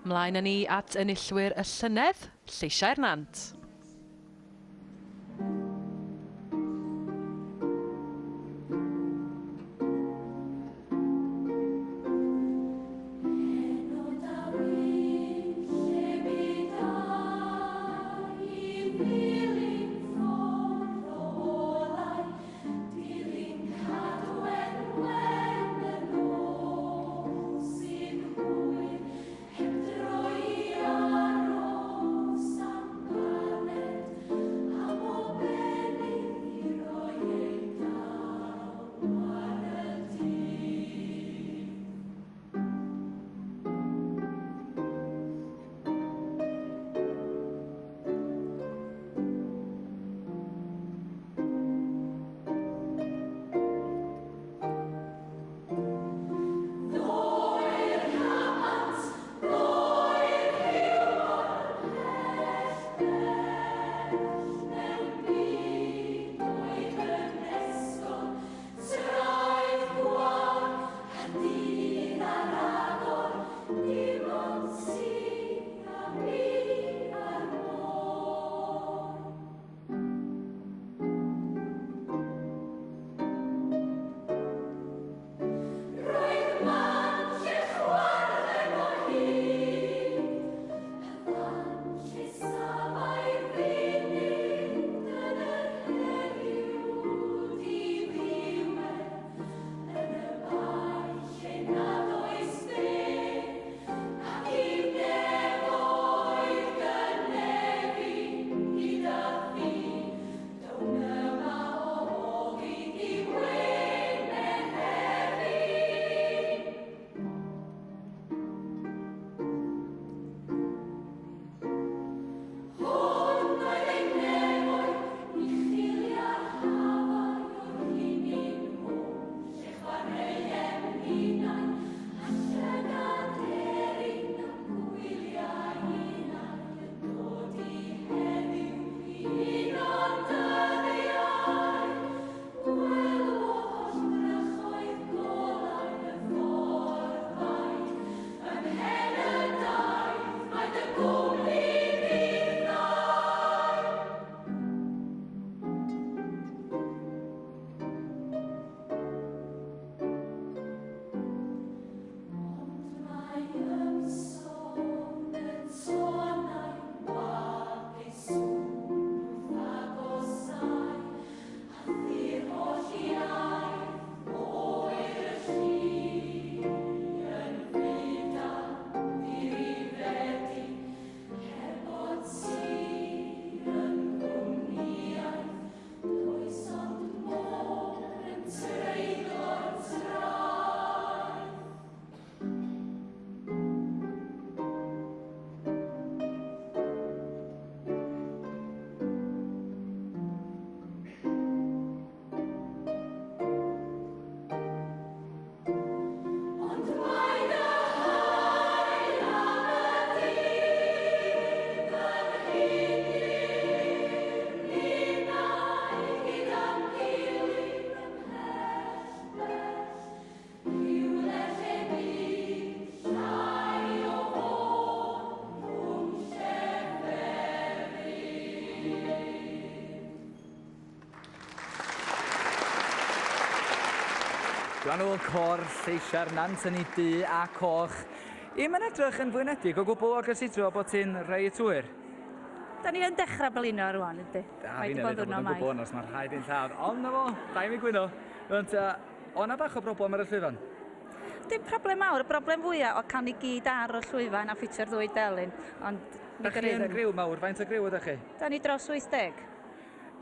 Mlaen â ni at enillwyr y llynedd, Lleisiau'r Nant. Gwahanol côr lleisiau'r nant yn ei du a coch. Im yn edrych yn flinedig o gwbl o gysidro bod ti'n reit hwyr. Da ni yn dechrau blino rwan, yndi? Da, fi'n edrych bod yn gwbl onest, mae'n rhaid i'n lladd. Ond na fo, da i mi gwyno. Ond, o na bach o broblem ar y llwyfan? Dim problem mawr, y broblem fwyaf o canu gyd ar y llwyfan a ffitio'r ddwy delyn. Ond Da chi yn griw mawr, faint o griw ydych chi? Da ni dros 80.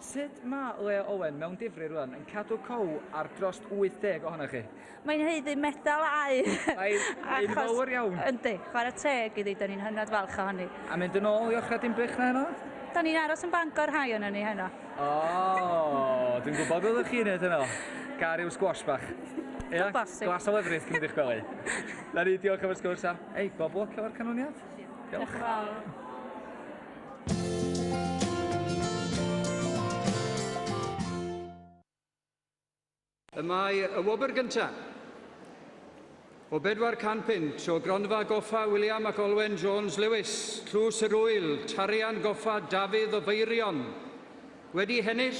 Sut mae Lea Owen mewn difri rwan yn cadw cow ar dros 80 ohonoch chi? Mae'n haeddu medal aur. Mae'n fawr iawn. Yndi, chwarae teg iddi, da ni'n hynod falch ohoni. A mynd yn ôl i ochrau Dinbych na heno? Da ni'n aros yn Bangor rhai o'n ni heno. O, dwi'n gwybod beth ydych chi'n neud heno. Gael rhyw sgwash bach. Ia, glas o lefrith cyn mynd i'ch gwely. Na ni, diolch am y sgwrs a, ei, bob lwc efo'r canlyniad. Diolch. Diolch yn fawr. Y mae y wobr gyntaf O 400 punt o Gronfa Goffa William ac Olwen Jones Lewis, Tlws yr Wyl, Tarian Goffa Dafydd o Feirion, wedi hennill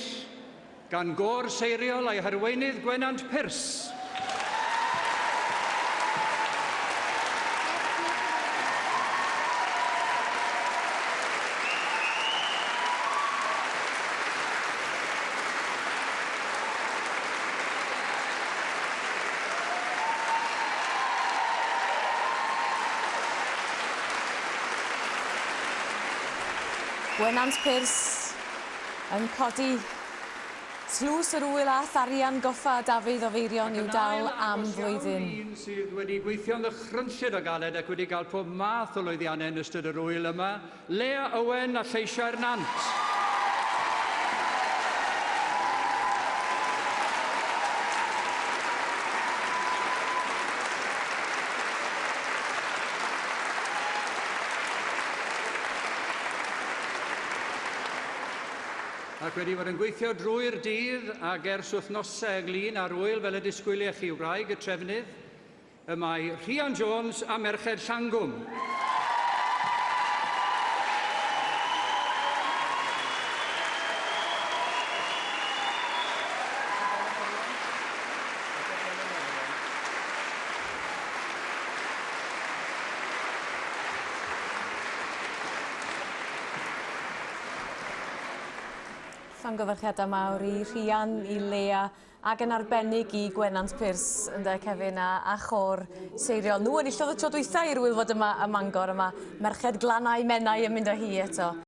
gan Gôr Seiriol a'i harweinydd Gwennant Pyrs. Gwennant Pyrs yn codi tlws yr wyl a tharian goffa Dafydd o Feirion i'w dal am flwyddyn. Un sydd wedi gweithio'n ddychrynllyd o galed ac wedi cael pob math o lwyddiannau yn ystod yr wyl yma, Lea Owen a Lleisiau'r Nant. Ac wedi bod yn gweithio drwy'r dydd ac ers wythnosau ynglyn â'r wyl fel y disgwyliech chi wraig y trefnydd, y mae Rhian Jones a Merched Llangwm. Llongyfarchiadau mawr i Rhian, i Lea ac yn arbennig i Gwennant Pyrs, ynde Kevin, a chôr Seiriol. Nhw enillodd y tro dwytha i'r wyl fod yma ym Mangor, yma Merched Glannau Menai yn mynd â hi eto.